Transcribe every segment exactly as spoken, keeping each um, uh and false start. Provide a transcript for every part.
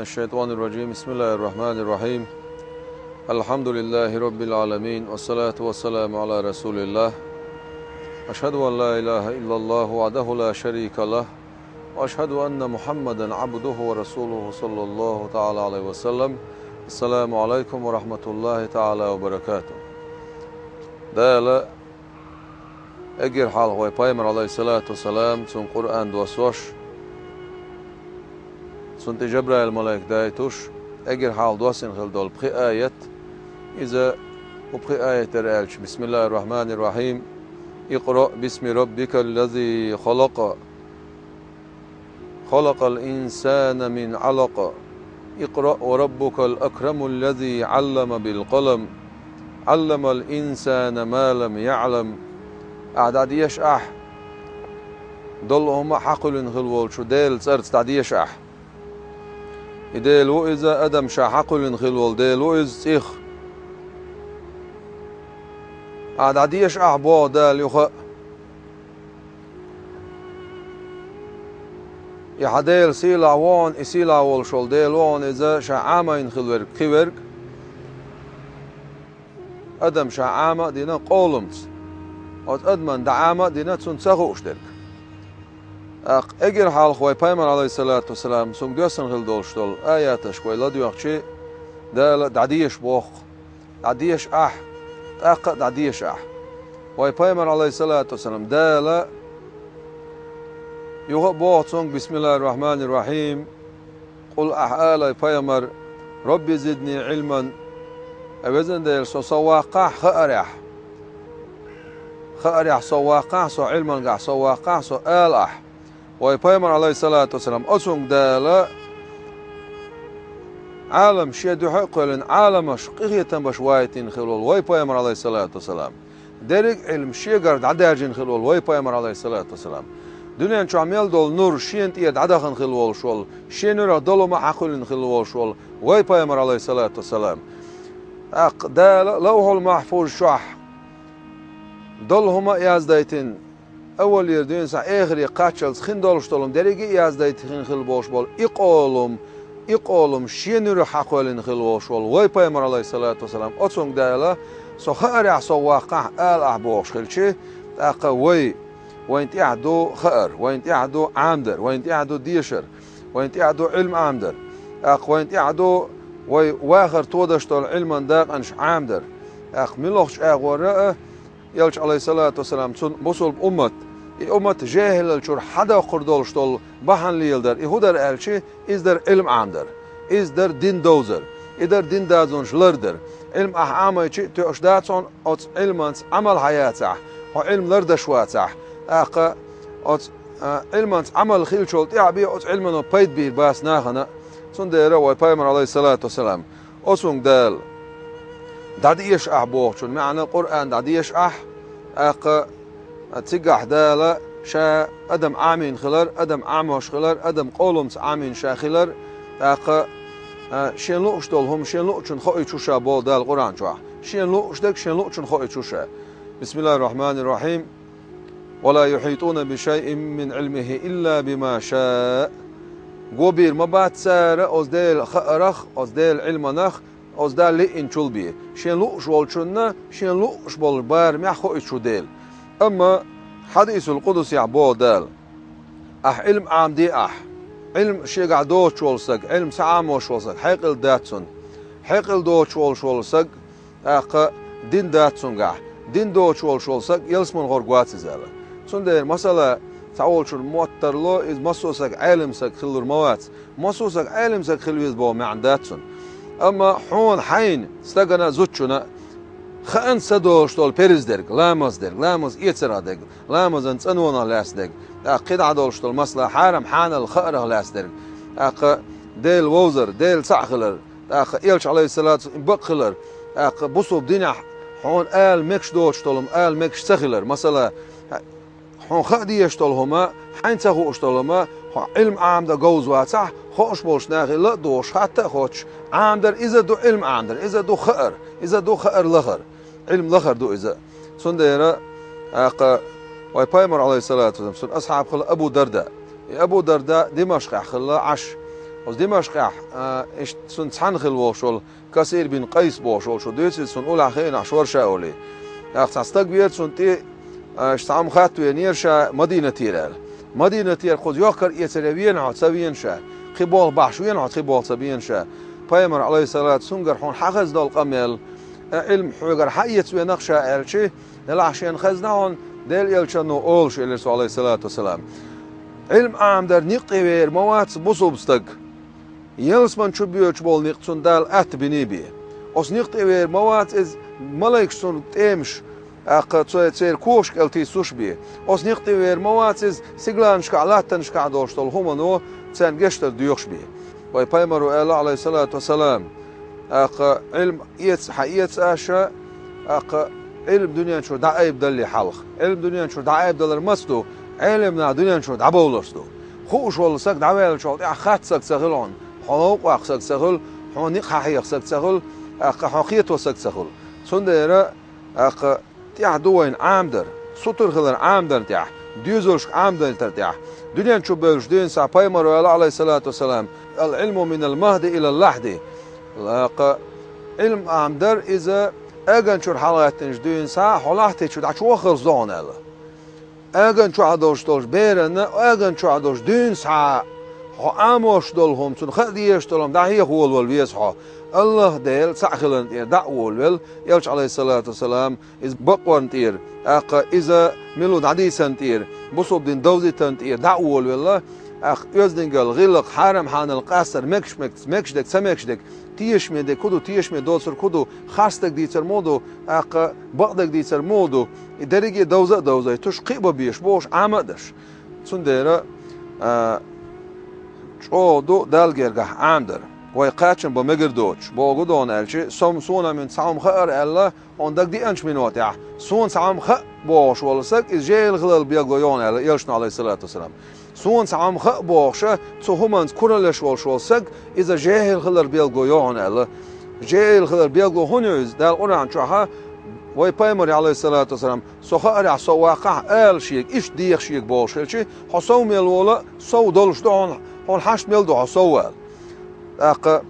الشيطان الرجيم. بسم الله الرحمن الرحيم. الحمد لله رب العالمين، والصلاة والسلام على رسول الله. أشهد أن لا إله إلا الله وحده لا شريك له، وأشهد أن محمدا عبده ورسوله صلى الله تعالى عليه وسلم. السلام عليكم ورحمة الله تعالى وبركاته. Дала эггара хьалха вай Пайхамар, алейхиссалату вассалам, цунна Къуръан доссош, цунна тӀе Жабраил малайк дайтуш, эггара хьалха доссийна хила долу пхи аят. Иза хӀун пхи аят дара аьлча: بسم الله الرحمن الرحيم. اقرأ باسم ربك الذي خلق. خلق الإنسان من علق. اقرأ وربك الأكرم الذي علم بالقلم. علم الإنسان ما لم يعلم. Ахьа дӀадеша ахьа, долу хӀума а хьакхоьллина хила волчу Делан цӀарца дӀадеша ахьа. И Дела ву иза, адам ша хьакхоьллина хила волу Дела ву иза цӀих. Ахьа дӀадеша ахьа боху Дала юха а. И хьан Дела сийлахь ву хьуна, и сийлахь волуш волу Дела ву хьуна иза, ша Ӏамийна хила верг, кхин верг. Адам ша Ӏама а дина къолламца. Оцу адамна дӀа Ӏама а дина, цунна ца хууш дерг. ТӀаккха эггара хьалха вай Пайхамар, алейхиссалату вассалам, цуьнга доьссина хила долуш долу аяташка вай ладоьгӀчи, Дала дӀадеша боху. ДӀадеша ахьа, тӀаккха а дӀадеша ахьа. Вай Пайхамар, алейхиссалату вассалам, Дала юха а боху цуьнга: بسم الله الرحمن الرحيم. Къул, ахьа алай, Пайхамар: رب زدني علما. Ай везан Дела, со сов ваккхахьа хаарехь. Хаарехь сов ваккхахьа, со Ӏилманехь сов ваккхахьа, со ала ахьа. Вай Пайхамар, алейхиссалату вассалам, оцуьнга Дала Ӏалам шен дуьхьа а кхоьллина, Ӏаламаш къинхетам беш вайтина хила волу вай Пайхамар, алейхиссалату вассалам. Дерриг а Ӏилма шегара дӀадаьржина хила волу вай Пайхамар, алейхиссалату вассалам. Дуьнен чохь мел долу нур шена тӀера дӀадахана хила волуш волу, шен нуьрах долу хӀума а хьакхоьллина хила волуш волу вай Пайхамар, алейхиссалату вассалам. ТӀаккха Дала Лавхьул-Махьфуз чохь долу хӀума а яздайтина, аввалера дуьйна схьа эхаре кхаччалц хин долуш долу хӀума дерриге а яздайтина хила болуш болу и къолам, и къолам шен нуьрах хьакхоьллина хила волуш волу вай Пайхамар, алейхиссалату вассалам, оцуьнга Дала: со хаарехь сов ваккхахьа ала ахьа бохуш хилчи, тӀаккха вай, вайна тӀехь ду хаар, вайна тӀехь ду Ӏамадар, вайна тӀехь ду дешар, вайна тӀехь ду Ӏилма Ӏамадар, тӀаккха вайна тӀехь ду вай вахар тодаш долу Ӏилман дакъанаш Ӏамадар. ТӀаккха муьлххачу агӀора а Элча, алейхиссалату вассалам, цунна бусулба уммат, и уммат жехӀилалчуьра хьадоккхур долуш долу бахьана леладар, и хӀун дара аьлчи, иза дара Ӏилма Ӏамадар, иза дара дин довзар, и дара дин дазонаш лардар. Ӏилма ахьа Ӏамайчи а тоьуш дац хьуна, оцу Ӏилманца Ӏамал хьан яцахь, хьо Ӏилма лардаш вацахь, тӀаккха оцу, а, Ӏилманца Ӏамал хилчул тӀаьхьа бен оцу Ӏилмано пайда бийр бац нахана. Цундела вай Пайхамар, алейхиссалату вассалам, оцунга Дала дӀадеша ахьа бохучун маьӀна, Къуръан дӀадеша ахьа, тӀаккха цигахь Дала ша адам Ӏамийна хилар, адам Ӏамош хилар, адам къолламца Ӏамийна ша хилар, тӀаккха, а, шен лууш долу хӀума шен луучун хоуьйтуш ша боху Дала Къуръан чохь. Шен лууш дерг шен луучун хоуьйтуш ша. بسم الله الرحمن الرحيم. ولا يحيطون بشيء من علمه إلا بما شاء. Го бийр ма бац цара оцу Делан хаарах, оцу Делан Ӏилманах, оцу Дала лиъначул бен. Шен лууш волчунна, шен лууш болу барамехь хоуьйтуш ву Дела. Амма хьадисул къудсехь боху Дала: ахьа Ӏилма Ӏамаде ахьа. Ӏилма шегахь доцуш волу саг, Ӏилма ца Ӏамош волу саг, хьекъал дац цунна. Хьекъал доцуш волуш волу саг, тӀаккха дин дац цуьнгахь. Дин доцуш волуш волу саг ялсаманхорг вац иза аьлла. Цундела, масала, цхьаволчун мотт тарло, иза массо а саг Ӏелам саг хилалур ма вац. Массо а саг Ӏелам саг хила веза боху маьӀна дац цунна. Амма хьуна хьайна, стагана, зудчуьнга хаанца долуш долу перз дерг, ламаз дерг, ламаз эцарах дерг, ламазан цӀанонах лаьцна дерг, тӀаккха кхидӀа долуш долу масала хьарам-хьанал хаарах лаьцна дерг, тӀаккха Дела вовзар, Дела цхьаъ хилар, тӀаккха Элча, алейхиссалату вассалам, бакъ хилар, тӀаккха бусулба динехь хьуна ала мегаш доцуш долу хӀума ала мегаш ца хилар. Масала, хьуна хаа дезаш долу хӀума, хьайна ца хууш долу хӀума, хьо Ӏилма Ӏамадан говза вацахь, хууш болчу нахе ла а дохуш, хатта а хоттуш, Ӏамадар иза ду Ӏилма Ӏамадар, иза ду хаар, иза ду хаар лахар, Ӏилма лахар ду иза. Цундела, тӀаккха вай Пайхамар, алейхиссалату вассалам, цуьнан асхьаб хилла Абу Дарда. И Абу Дарда Димашкъехь хилла Ӏаш. Оцу Димашкъехь, а, иштта цуьнан цхьаьна хилла волуш волу Касир бин Къайс бохуш волуш ву дуьйцу иза, цунна уллехь хиъна ахь шорша а олий. ТӀаккха цхьа стаг вера цунна тӀе, а, иштта цхьа хӀума хаттавенера ша Мадинатера аьлла. Мадинатера кхуза йохкар эцаре вена хьо, ца вена ша? Кхин болх бахьаш вена хьо, кхин болх ца бена ша? Пайхамар, Ӏалайхиссалату, цуьнгара хьуна хьан хезна долу къамел, а, Ӏилма хьоьгара хьан эца венах ша аьлчи, делахь шена хезна хьуна, Делан элчано олуш, элира цо, Ӏалайхиссалату вассалам. Ӏилма Ӏамадар некъ тӀе вер ма вац бусулба стаг. Ялсаман чу боьдуш болу некъ цунна Дала атта биний бен. Оцу некъ тӀе вер ма вац иза, малайкаш цунна тӀемаш, тӀаккха цо церан когаш кӀел тийсуш бен. Оцу некъ тӀе вер ма вац иза, сигаланашкахь, латтанашкахь долуш долу хӀумано царна гечдар доьхуш бен. Вай пайхамаро аьлла, Ӏалайхиссалату вассалам, тӀаккха Ӏилма эца, хьан эца аша, тӀаккха Ӏилма дуьнен чуьра дӀаайбадалле хьалха. Ӏилма дуьнен чуьра дӀаайбадалар маца ду? Ӏелам нах дуьнен чуьра дӀабовларца ду. Хууш волу саг дӀаваьллачул тӀаьхьа хатта саг ца хила хьуна, хьо новкъа ваккха саг ца хуьлу, хьуна некъ хьан хьеха саг ца хуьлу, тӀаккха хьо кхето саг ца хуьлу. Цундела, тӀаккха тӀехь ду вайна Ӏамадар, сутара хилар Ӏамадарна тӀехь, доьзалшка Ӏамадайтар тӀехь. Дуьнен чу бевллачу дуьйна схьа пайхамаро аьлла, Ӏалайхиссалату вассалам, «Ал-Ӏилму минал махди илал лахьди». ТӀаккха Ӏилма Ӏамадар иза аган чуьра хьалагӀаьттинчу дуьйна схьа хьо лахьти чу дӀачуваххалц догӀу аьлла. Аган чохь долуш долчу беранна, аган чохь долуш дуьйна схьа хьо Ӏамош долу хӀума, цунна хаа дезаш долу хӀума дӀахьеха волавала веза хьо. АллахӀ Дела цхьаъ хиларна тӀера дӀа а волавелла, элча, Ӏалайхиссалату вассалам, иза бакъонна тӀера, тӀаккха иза мила ву дӀадийцарна тӀера, бусулба дин довзийтарна тӀера дӀа а волавелла, тӀаккха оьздангалла, гӀиллакх, хьарам-хьанал къастар, мегаш-мегаш, мегаш дерг, ца мегаш дерг, тешаме дерг хӀун ду, тешаме доцург хӀун ду, харц дерг дийцар муха ду, тӀаккха бакъдерг дийцар муха ду, и дерриге а довза а довзуьйтуш, кхин а бан безаш, бохуш, Ӏама а деш. Цундела, а, чӀогӀа ду Далла гергахь Ӏамадар. Вай кхачам бан мегар доцуш, боху гу дона аьлчи, со-м, суна-м цхьа хӀума хаьара аьлла, хьуна дагадеанчу минотехь, суна цхьа хӀума хаьа бохуш волу саг, иза жехӀил хилар билгало йогӀу аьлла, элчано, Ӏалайхиссалату вассалам. Суна цхьа хӀума хаьа бохуша, цу хӀуманца кураллаш волуш волу саг, иза жехӀил хилар билгало йогӀу аьлла. ЖехӀил хилар билгало хӀунда ю иза? Дала Къуръан чохьа, вай пайхамаре, Ӏалайхиссалату вассалам, со хаарехь, со ваккхахь, ала шега, иштта деха шега бохуш хилчи, хьо сов мел вола, сов долуш ду хьуна, хьуна хьашт мел ду хьо сов ала. ТӀаккха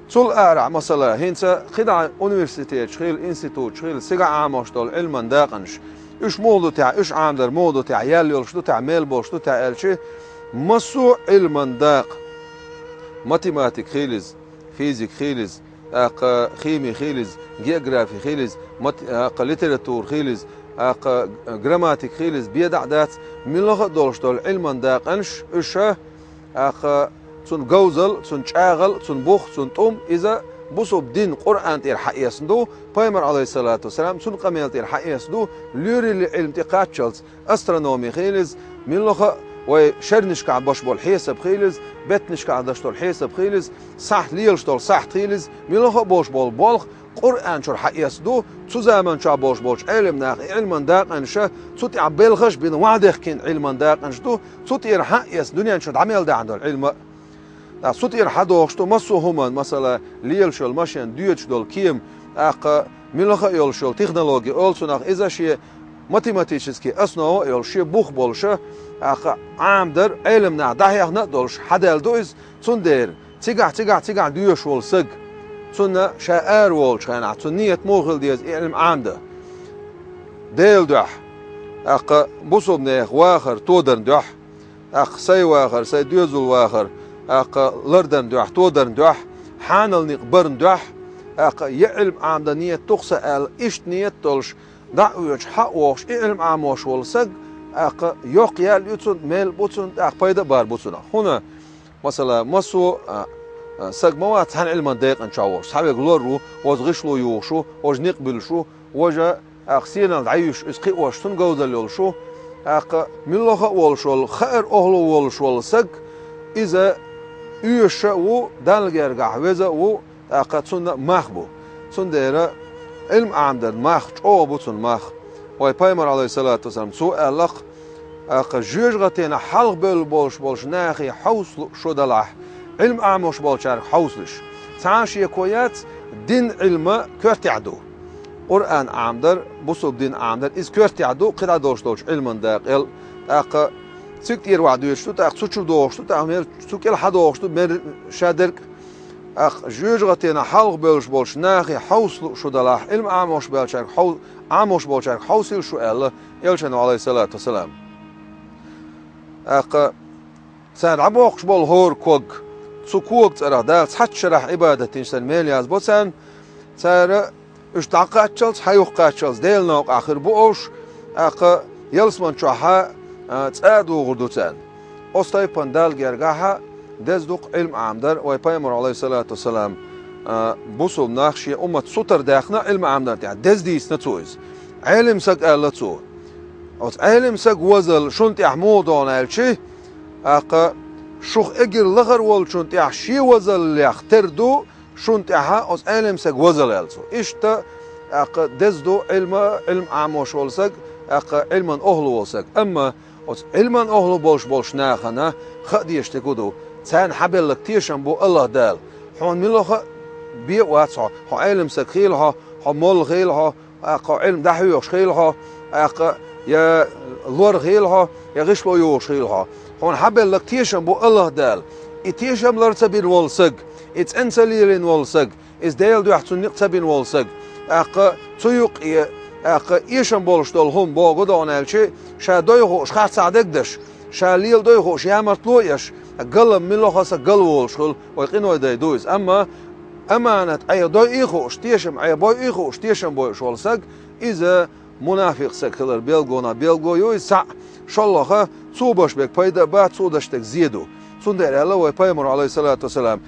цул арахь, масала, хӀинца кхидӀа университеташ хила, институташ хила, цигахь Ӏамош долу Ӏилман дакъанаш. Уьш муха ду техь, уьш Ӏамадар муха ду техь, ял йолуш ду техь, мел болуш ду техь аьлчи, массо а Ӏилман дакъа, математика хила иза, физика хила иза, тӀаккха хими хила иза, географи хила иза, мат-, тӀаккха литература хила иза, тӀаккха грамматика хила иза, беда а дац, муьлхха а долуш долу Ӏилман дакъанаш, уьш, тӀаккха цуьнан говзал, цуьнан чӀагӀал, цуьнан бух, цуьнан тӀум, иза бусулба дин Къуръан тӀера хьаэцна ду, пайхамар, Ӏалайхиссалату вассалам, цуьнан къамел тӀера хьаэцна ду, лоьрийн Ӏилма тӀе кхаччалц, астрономи хила иза, муьлхха а вай шернашкахь беш болу хьесап хила иза, беттанашкахь деш долу хьесап хила иза, сахьт лелаш долу сахьт хила иза, муьлхха а болуш болу болх Къуръан чуьра хьаэцна ду, цу заман чохь болуш болчу Ӏелам наха и Ӏилман дакъанаш, цу тӀехь белхаш а бина, вахьдехкина Ӏилман дакъанаш ду, цу тӀера хьаэцна дуьнен чу дӀа мел дахьана долу Ӏилма. ТӀаккха цу тӀера хьадохуш ду массо а хӀуманна, масала, лелаш йолу машен, доьдуш долу кема, тӀаккха муьлхха а йолуш йолу технологи, олу цунах, иза шен математический основа а йолуш, шен бух болуша, тӀаккха Ӏамадар, Ӏелам наха дӀахьехна а долуш, хьадаьлла ду иза, цундела, цигахь, цигахь, цигахь доьшуш волу саг, цунна ша ара волчу хенахь, цуьнан нийят муха хила деза и Ӏилма Ӏамадан? Делан дуьхьа, тӀаккха бусулба нехан вахар тодарна дуьхьа, тӀаккха сайн вахар, сайн доьзал вахар, тӀаккха лардарна дуьхьа, тодарна дуьхьа, хьанал некъ барна дуьхьа, тӀаккха я Ӏилма Ӏамадан нийят ду-кх сан аьлла, иштта нийят долуш, дӀа а воьдуш, хьа а вогӀуш, и Ӏилма Ӏамош волу саг, тӀаккха йоккха ял ю цунна, мел бу цунна, тӀаккха пайда а бар бу цунах. ХӀунда, масала, массо а, а, саг ма вац цхьана Ӏилман декъан чохь волуш, цхьаверг лор ву, важа гӀишло юхуш ву, важа некъ буьллуш ву, важа тӀаккха сенал дӀаюьйш, иза кхиош, цунна говзалла йолуш ву. ТӀаккха муьлхха а волуш волу, хаар охьало волуш волу саг, иза оьшуш а ву, Далла гергахь веза а ву, тӀаккха цунна мах бу. Цундела Ӏилма Ӏамадарна мах, чӀогӀа бу цунна мах. Вай пайхамар, Ӏалайхиссалату вассалам, цо аьлла-кх, тӀаккха жоьжахатина хьалха бевлла болуш болчу нахе хьовсал шо далахь, Ӏилма Ӏамош болчаьрга хьовсалаш. Цхьа а шеко яц, дин Ӏилма коьртехь ду. Къуръан Ӏамадар, бусулба дин Ӏамадар, иза коьртехь ду кхидӀа долуш долчу Ӏилман дакъел, тӀаккха Цига тӀера вахь дуьйцуш ду, тӀаккха цу чу догӀуш ду, тӀаккха мер цу кӀел хьадогӀуш ду, мер ша дерг. ТӀаккха жоьжахатена хьалха бевлаш болчу нахе хьовсалу шу далахь, Ӏилма Ӏамош болчаьрга хьов-, Ӏамош болчаьрга хьовсийла шу аьлла, Элчано, Ӏалайхиссалату вассалам. ТӀаккха цара дӀабоккхуш болу хӀора ког, цу кога цӀарах Дала цхьацца шарахь Ӏибадат динчу санна мел язбо царна, цара уьш дӀакхаччалц, хьан юхакхаччалц Делан новкъахь хир бу уьш, тӀаккха ялсаман чохь а, а, цӀа а дугӀур ду царна. Оцу тайпана Далла гергахь а деза ду-кх Ӏилма Ӏамадар, вай Пайхамар, Ӏалайхиссалату вассалам, а, бусулба нах шен уммат сутара даьккхина Ӏилма Ӏамадар тӀехь, деза дийцина цо иза. Ӏелим саг аьлла цо. Оцу Ӏелим саг возалла шуна тӀехь муха догӀу аьлчи, тӀаккха шух эгира лахара волчунна тӀехь шен возаллех тера ду, шуна тӀехь оцу Ӏелим саг возалла аьлла цо. Иштта, тӀаккха деза ду Ӏилма, Ӏилма Ӏамош волу саг, тӀаккха Ӏилман охӀла волу саг. Амма оцу Ӏилман охӀла болуш болчу нахана хаа дезаш дерг ду, царна хьан белларг тешам бу АллахӀ Дала. Хьуна мила хаа бен а вац хьо, хьо Ӏелим саг хийла хьо, хьо молла хийла хьо, тӀаккха хьо Ӏилма дӀахьоьхуш хийла хьо, тӀаккха я лор хийла хьо, я гӀишло йохуш хийла хьо. Хьуна хьан белларг тешам бу АллахӀ Дала. И тешам лар ца бина волу саг, и цӀена ца лелийна волу саг, иза Делан дуьхьа цунна некъ ца бина волу саг, тӀаккха цу юккъе, тӀаккха эшам болуш долу хӀума богу догӀу аьлчи, ша дой хууш харцахь дегдеш, ша лела дой хууш ямартло а еш, галам мила хаса гал волуш хуьлу, вай къиной дай ду иза. Амма аманат Ӏеха дой а хууш, тешам Ӏеха бой а хууш, тешам бойуш волу саг, иза мунафикъ саг хилар белгонах белго ю иза цхьаъ, шолгӀа, цо беш берг пайда а бац, цо деш дерг зе ду. Цундела аьлла вай Пайхамар, Ӏалайхиссалату вассалам,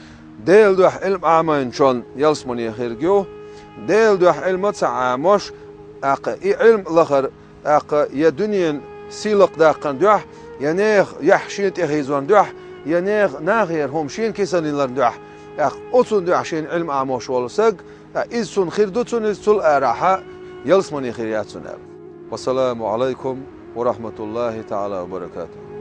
Делан дуьхьа Ӏилма Ӏамийначунна ялсамане хирг ю, Делан дуьхьа Ӏилма ца Ӏамош, тӀаккха и Ӏилма лахара, тӀаккха я дуьненан сийлакх даккхана дуьхьа, я нехан яхь шена тӀехийзорна дуьхьа, я нехан нахера хӀума шена кисанилларна дуьхьа, тӀаккха оцунна дуьхьа шена Ӏилма Ӏамош волу саг, ТӀаккха иза цунна хир ду, цунна иза цул арахьа ялсамане хир яц цунна аьлла. Вассаламу Ӏалайкум ва рахьматуллахӀи таӀала ва баракатухӀ.